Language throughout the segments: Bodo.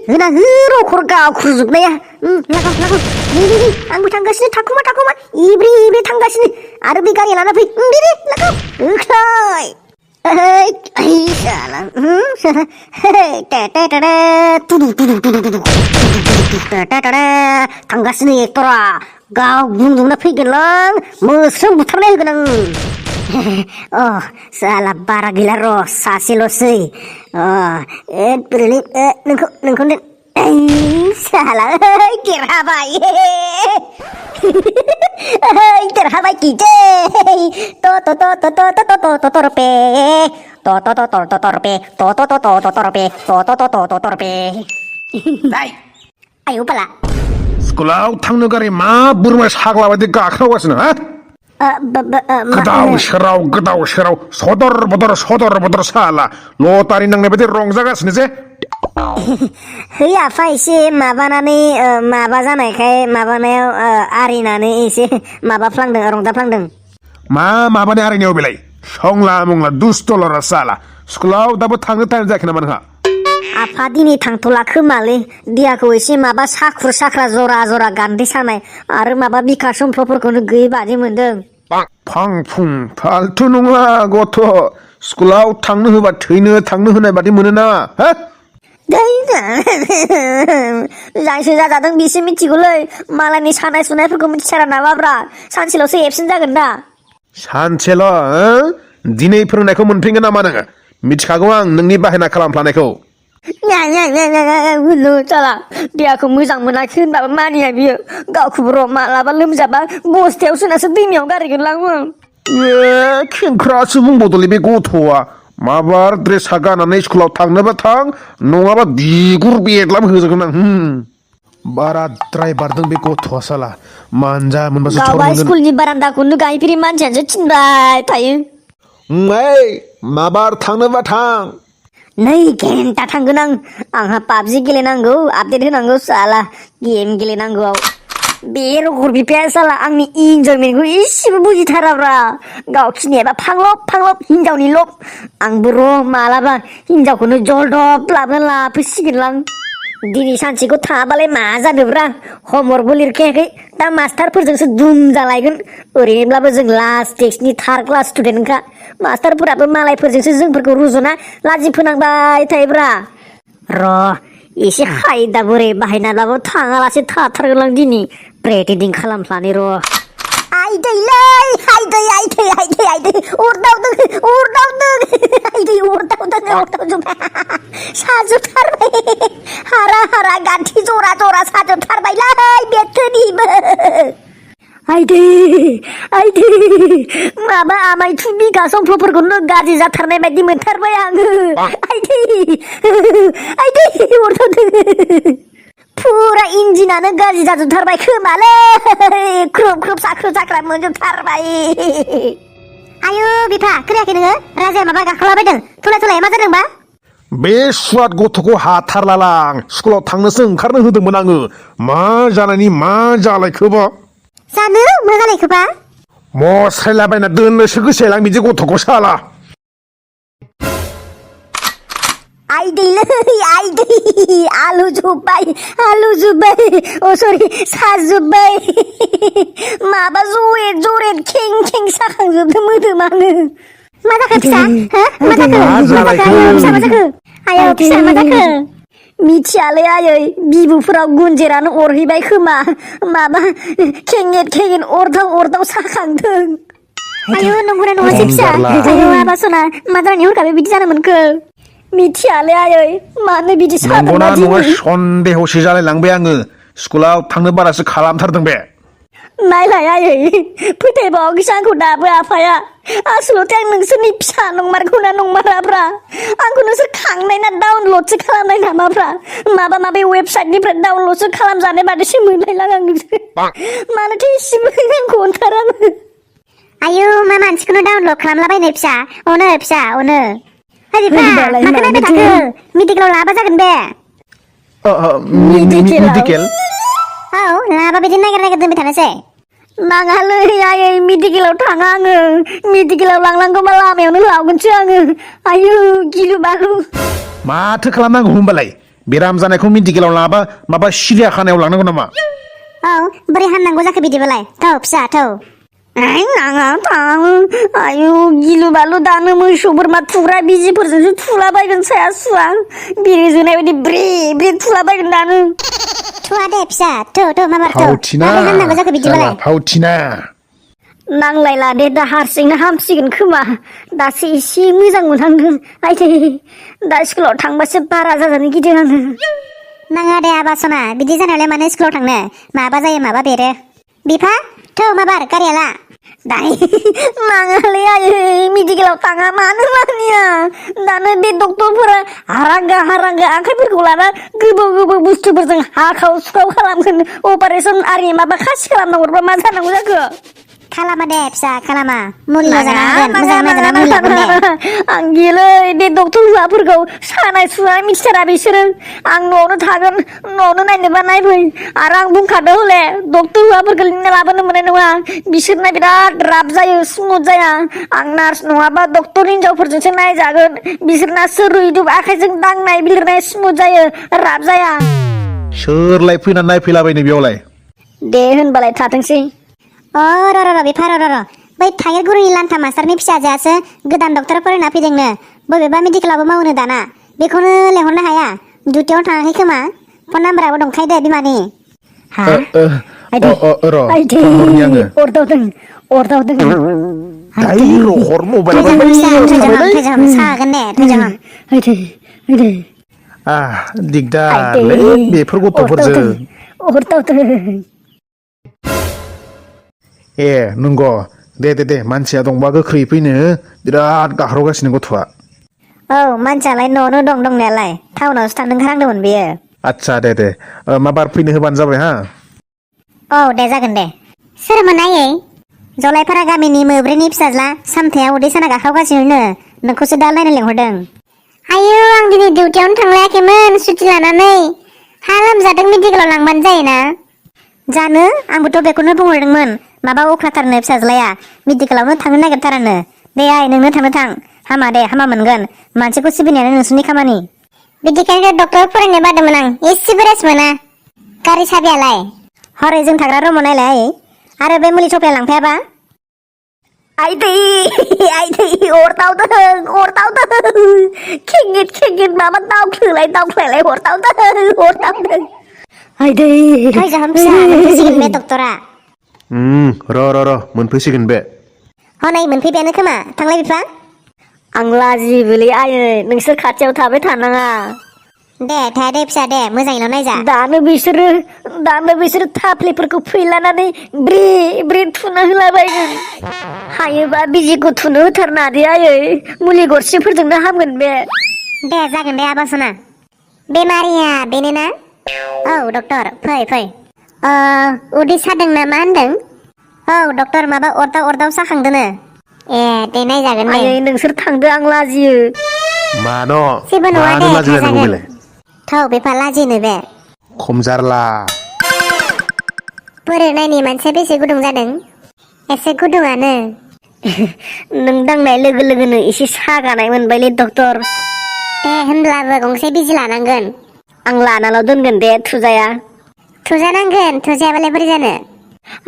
होना हो रखर खुरजोबनाया लागाव नै आंबो थांगासिनो थाखुमा इब्रि थांगासिनो आरो बे गारि लाना फै दे लागाव ओख्लाय ओइ साला थांगासिनो एक्टरा गाव बुंदोंना फैगोनलां मोस्रोम बुथारनाय होगोन आं साला बारा गैला र' सासेल'सै नोंखौ साला देरहाबाय देरहाबाय गिजे आयौ बाला स्कुलाव थांनो गारि मा बोरमा साग्ला बायदि गाख्रावगासिनो हा गोदाव सोराव सदर बदर साला लटारि नांनाय बायदि रंजागासिनो जे है आफा एसे माबानानै माबा जानायखाय माबानायाव आरिनानै एसे माबाफ्लांदों रंजाफ्लांदों मा माबानि आरिनायाव बेलाय संला मंला दुस्थ'लरा साला स्कुलाव दाबो थांनो टाइम जायाखै नामा नोंहा आफा दिनै थांथ'ला खोमालै देहाखौ एसे माबा साख्रु साख्रा जरा गान्दै सानाय आरो माबा बिखा समफ्लफोरखौनो गैयै बादि मोनदों फां फुं फालथु नङा गथ' स्कुलाव थांनो होबा थैनो थांनो होनाय बादि मोनोना हा जायसो जाजादों बिसो मिथिगौलै मालायनि सानाय सुनायफोरखौ मिथिसारा नामाब्रा सानसेल'सो एबसेन्ट जागोन दा सानसेल' दिनै फोरोंनायखौ मोनफिनगोन नामा नोङो मिथिखागौ आं नोंनि बाहायना खालामफ्लानायखौ साला देहाखौ मोजां मोनाखै होनबाबो मानिया बियो गावखौबो र' मालाबा लोमजाबा बस्थायाव सोनासो दैमायाव गारहैगोन लाङो खेंख्रासो बुंबावदोंलै बे गथ'आ माबार ड्रेसा गाननानै स्कुलाव थांनोबा थां नङाबा बिगुर बेदलाब होजोबगोन आं बाराद्राय बारदों बे गथ'आ साला मानजा मोनबासो गावबा स्कुलनि बारान्दाखौनो गायफेरि मानसियासो थिनबाय थायो माबार थांनोबा थां 2 घन्टा थांगोन आंहा पाबजि गेलेनांगौ आपडेट होनांगौ साला गेम गेलेनांगौआव बे रगर बिफाया साला आंनि इन्जयमेन्टखौ एसेबो बुजिथाराब्रा गावखिनियाबा फांलब हिनजावनि लब आंबो र' मालाबा हिनजावखौनो जलदब लाबोना लाफैसिगोनलां दिनै सानसेखौ थाङाबालाय मा जादोब्रा हमवर्कबो लिरखायाखै दा मास्टारफोरजोंसो दुम जालायगोन ओरैनोब्लाबो जों लास्ट टेक्सटनि 3rd क्लास स्टुडेन्टखा मास्टारफोराबो मालायफोरजोंसो जोंफोरखौ रुजुना लाजि फोनांबाय थायोब्रा र' एसे खायदा बोरै बाहायनाब्लाबो थाङालासे थाथारगोनलां दिनै प्रेटेन्डिं खालामफ्लानै र' आयदैलै आयदै अरदावदों साजोबथारबाय हारा गान्थि जरा साजोबथारबायलै बेथोनिबो आयदै माबा आमायथु बिखा समफ्लफोरखौनो गाज्रि जाथारनाय बायदि मोनथारबाय आङो आयदै अरदावदों फुरा इन्जिनानो गाज्रि जाजोबथारबाय खोमालै ख्रुब साख्रा मोनजोबथारबाय आयु बिफा खोनायाखै नोङो राजाया माबा गाखोलाबायदों थलाय मा जादोंबा बे सुवाद गथ'खौ हाथारलालां स्कुलाव थांनोसो ओंखारनो होदोंमोन आङो मा जानायनि मा जालायखोबा जानो मा जालायखोबा मस्रायलाबायना दोननोसो गोसोलां बिदि गथ'खौ साला आयदै आलु जुब्बाय सरि साजुब्बाय माबा जरेद खें साखांजोबदों मोदोमानो मा जाखो फिसा मा जाखो आयौ फिसा मा जाखो मिथियालै आयै बिबुफोराव गुन्जेरानो अरहैबाय खोमा माबा खेंगेट अरदाव साखांदों आयौ नंगौना नङासै फिसा आयौ आबा सना मा जानानै हरखाबै बिदि जानो मोनखो मिथियालै आयै मानो बिदि सादों बादि नंगौना नङा सन्देहसो जालायलांबाय आङो स्कुलाव थांनो बारासो खालामथारदों बे नायलाय आयै फोथायबावाखैसो आंखौ दाबो आफाया आसलथे आं नोंसोरनि फिसा नंमारगौना नंमाराब्रा आंखौ नोंसोर खांनाय ना डाउनलडसो खालामनाय नामाब्रा माबा वेबसाइटनिफ्राय डाउनलडसो खालामजानाय बादिसो मोनलायलां आं मानोथो एसेबो आंखौ अनथारा आयौ मा मानसिखौनो डाउनलड खालामलाबायनाय फिसा अनो मेडिकेलाव लाबा जागोन बे मेडिकेल औ लाबा बिदि नागिर दोनबाय थानोसै नाङालै आयै मेडिकेलाव थाङा आङो मेडिकेलाव लांनांगौबा लामायावनो लावगोनसो आङो आयौ गिलु बालु माथो खालामनांगौ होनबालाय बेराम जानायखौ मेडिकेलाव लाङाबा माबा सिरियाखानायाव लांनांगौ नामा? औ बोरै हामनांगौ जाखो बिदिबालाय थौ फिसा थौ आइ नाङा थां आयु गिलु बालु दानो मोसौ बोरमा थुग्रा बिजिफोरजोंसो थुलाबायगोन साया सुवा बिरि जोनाय बायदि ब्रे ब्रे थुलाबायगोन दानो थुवा दे फिसा थौ थौ माबार थौ फावथिना माबोरै हामनांगौ जाखो बिदिबालाय फावथिना नांलायला दे दा हारसिंनो हामसिगोन खोमा दासो एसे मोजां मोनहांदों आइदै दा स्कुलाव थांबासो बारा जाजानो गिदों आङो नाङा दे आबासना बिदि जानायलाय मानो स्कुलाव थांनो माबा जायो माबा बेरो बिफा थौ माबार गारियाला दाय नाङालै आयै मेडिकेलाव थाङा मानो मानिया दानो बे डक्टरफोरा हारांगा हारांगा आखाइफोरखौ लाना गोबौ गोबौ बुस्थुफोरजों हाखाव सुखाव खालामगोन अपारेसन आरि माबा खासि खालामना हरबा मा जानांगौ जाखो खालामा दे फिसा खालामा मुलिल' जानांगोन मोजां नायजाना मुलि लागोन दे आं गियोलै बे डक्टर हौवाफोरखौ सानाय सुनाय मिथिथारा बिसोरो आं न'आवनो थागोन न'आवनो नायनोबा नायफै आरो आं बुंखादों हले डक्टर हौवाफोरखौ लिंना लाबोनो मोननाय नङा बिसोरना बिराद राब जायो स्मुथ जाया आं नार्स नङाबा डक्टर हिनजावफोरजोंसो नायजागोन बिसोरनासो रुइदुब आखाइजों दांनाय बिलिरनाय स्मुथ जायो राब जाया सोरलाय फैनानै नायफैलाबायनो बेयावलाय दे होनबालाय थाथोंसै र' बिफा र' बै थाइगुरिनि लान्था मास्टारनि फिसाजोआसो गोदान डक्टर फोरोंना फैदोंनो बबेबा मेडिकेलावबो मावनो दाना बेखौनो लेंहरनो हाया दुटियाव थाङाखै खोमा फन नाम्बाराबो दंखायो दे बिमानि हा र' फन हरनि आङो अरदावदों दायो र' हर मबाइलाव थैजाहां सागोन दे थैजाहां दिगदारलै बेफोर गथ'फोरजों अरदावदों ए नंगौ दे मानसिया दंबा गोख्रै फैनो बिराद गाख्रावगासिनो गथ'आ औ मानसियालाय न'आवनो दं दंनायालाय टाउनावसो थांनो ओंखारहांदोंमोन बेयो आदसा दे माबार फैनो होबानो जाबाय हा औ दे जागोन दे सोरमोन आयै जलायफारा गामिनि मोब्रैनि फिसाज्ला सामथाया उदै साना गाखावगासिनो नोंखौसो दा नायनो लेंहरदों आयौ आं दिनै डिउटियावनो थांलायाखैमोन सुटि लानानै हा लोमजादों मेडिकेलाव लांबानो जायोना जानो आंबोथ' बेखौनो बुंहरदोंमोन माबा अख्राथारनो फिसाज्लाया मेडिकेलावनो थांनो नागिरथारानो दे आइ नोंनो थांनो थां हामा दे हामा मोनगोन मानसिखौ सिबिनायानो नोंसोरनि खामानि बिदिखायनो डक्टर फरायनो बादोंमोन आं एसेबो रेस्ट मोना गारि साबियालाय हरै जों थाग्रा रुमाव नायलाय आरो बे मुलि सप्लाय लांफायाबा आइदै अरदावदों खेंगित माबा दावख्लायलाय अरदावदों आइदै थैजाहां फिसा मोनफैसिगोन बे डक्टरा र' मोनफैसिगोन बे हनै मोनफैबायानो खोमा थांलाय बिफा आं लाजियोलै आयै नोंसोर खाथियाव थाबाय थानाङा दे थाया दे फिसा दे मोजाङैल' नायजा दानो बिसोरो थाफ्लिफोरखौ फैलानानै ब्रे थुना होलाबायगोन हायोबा बिजिखौ थुनो होथारना दे आयै मुलि गरसेफोरजोंनो हामगोन बे दे जागोन दे आबासना बेमारिया बेनो ना औ डक्टर फै उदै सादों ना मा होनदों औ डक्टर माबा अरदाव साखांदोनो ए दे नायजागोन दे आयै नोंसोर थांदो आं लाजियो मानो जेबो नङा दे लाजिलायनांगौ थाजागोन बेलाय थौ बेफा लाजिनो बे खम जारला बोरै नायनि मानसिया बेसे गुदुं जादों एसे गुदुङानो नों दांनाय लोगो लोगोनो एसे सागानाय मोनबायलै डक्टर दे होनब्लाबो गंसे बिजि लानांगोन आं लानाल' दोनगोन दे थुजानांगोन थुजायाबालाय बोरै जानो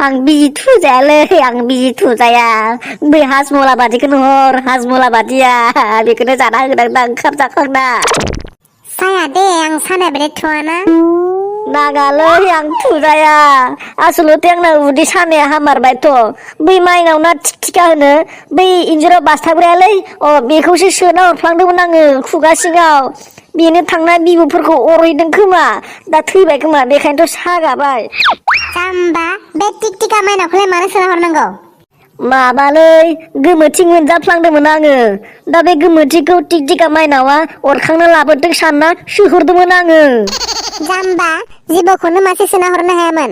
आं बिजि थुजाया बै हाजमला बादिखौनो हर हाजमला बादिया बेखौनो जाना होगोन आं ओंखाम जाखांना जाया दे आं सानाय बायदि थुवाना नागालै आं थुजाया आसलथे आंना उदै सानाया हामारबायथ' बै माइनाव ना थिखा होनो बै इन्जुराव बासथाबग्रायालै बेखौसो सोना हरफ्लांदोंमोन आङो खुगा सिङाव बेनो थांना बिबुफोरखौ अरहैदों खोमा दा थैबाय खोमा बेखायनोथ' सागाबाय जाम्बा बे टिका माइनावखौलाय मानो सोना हरनांगौ माबालै गोमोथिं मोनजाफ्लांदोंमोन आङो दा बे गोमोथिखौ टिका माइनावा अरखांना लाबोदों सानना सोहरदोंमोन आङो जाम्बा जिबौखौनो मासे सोना हरनो हायामोन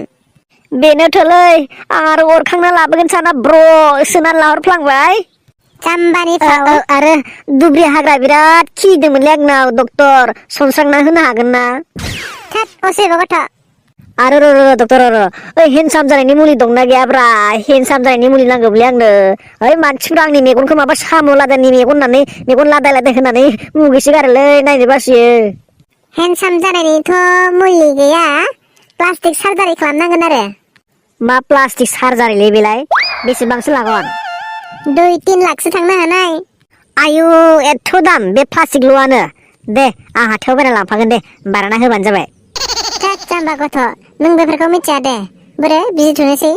बेनोथ'लै आं आरो अरखांना लाबोगोन साना ब्र सोनानै लाहरफ्लांबाय जाम्बानि फाव आरो दुब्रि हाग्रा बिराद खिदोंमोनलै आंनाव डक्टर सनस्रांना होनो हागोन ना थोद असेबो गथ' आरो र' डक्टर ओइ हेन्डसाम जानायनि मुलि दंना गैयाब्रा हेन्डसाम जानायनि मुलि नांगौलै आंनो ओइ मानसिफ्रा आंनि मेगनखौ माबा साम' लादायनि मेगन होननानै मेगन लादाय होननानै मुगैसो गारोलै नायनो बासियो हेन्डसाम जानायनिथ' मुलि गैया प्लास्टिक सार्जारि खालामनांगोन आरो मा प्लास्टिक सार्जारिलै बेलाय बेसेबांसो लागोन 2-3 लाखसो थांनो हानाय आयु एथ' दाम बे प्लास्टिकल'आनो दे आं हाथायाव बायना लांफागोन दे बाराना होबानो जाबाय थोद जाम्बा गथ' नों बेफोरखौ मिथिया दे बोरो बिजि थुनोसै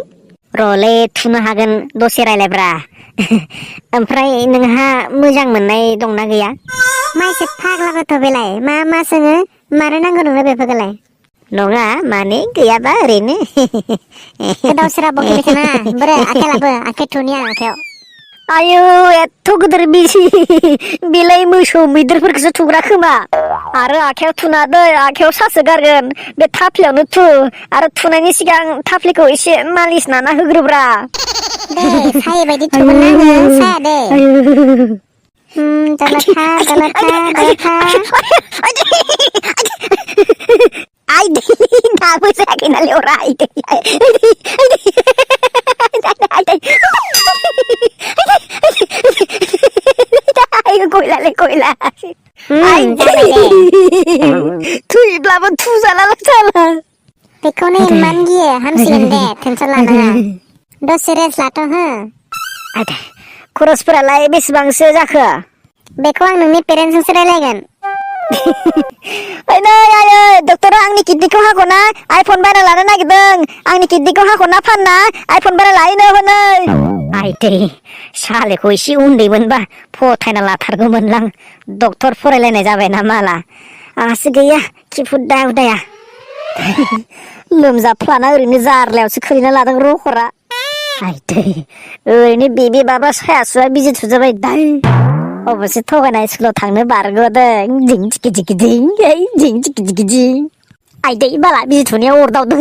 र'लै थुनो हागोन दसे रायलायब्रा ओमफ्राय नोंहा मोजां मोननाय दंना गैया माइसे फाग्ला गथ' बेलाय मा सोङो मानो नांगौ नोंनो बेफोरखौलाय नङा माने गैयाबा ओरैनो गोदाव सोराव बकिबाय थानाङा बोरो आखाइ लाबो आखाइ थुनि आं आखाइयाव आयु एथ' गिदिर बिजि बेलाय मोसौ मैदेरफोरखौसो थुग्रा खोमा आरो आखाइयाव थुना दै आखाइयाव सासो गारगोन बे थाफ्लियावनो थु आरो थुनायनि सिगां थाफ्लिखौ एसे मालिस नाना होग्रोब्रा दे सायै बायदि थुगोन ना आङो साया दे जलथा आइदै दाबो जायाखैना लेवरा आइदै गयलालै गयला थुयोब्लाबो थुजाला जाला बेखौनो इमान गियो हामसिगोन दे टेनसन लानाङा दसे रेस्ट लाथ' हो खरसफोरालाय बेसेबांसो जाखो बेखौ आं नोंनि पेरेन्टसजोंसो रायलायगोन नै आयै डक्टरा आंनि किडनिखौ हाख'ना आइफन बायना लानो नागिरदों आंनि किडनिखौ हाख'ना फानना आइफन बायना लायनो हनै आइदै सालेखौ एसे उन्दैमोनबा फथायना लाथारगौमोनलां डक्टर फरायलायनाय जाबायना माला आंहासो गैया खिफुद उदाया लोमजाफ्लाना ओरैनो जारलायावसो खोलैना लादों रखरा आइदै ओरैनो बेबे बाबा साया सुवा बिजि थुजाबाय दाय अबसे थगायना स्कुलाव थांनो बारग'दों दिं चिकि चिकि दिं दिं चिकि चिकि दिं आइदै बाला बिजि थुनायाव अरदावदों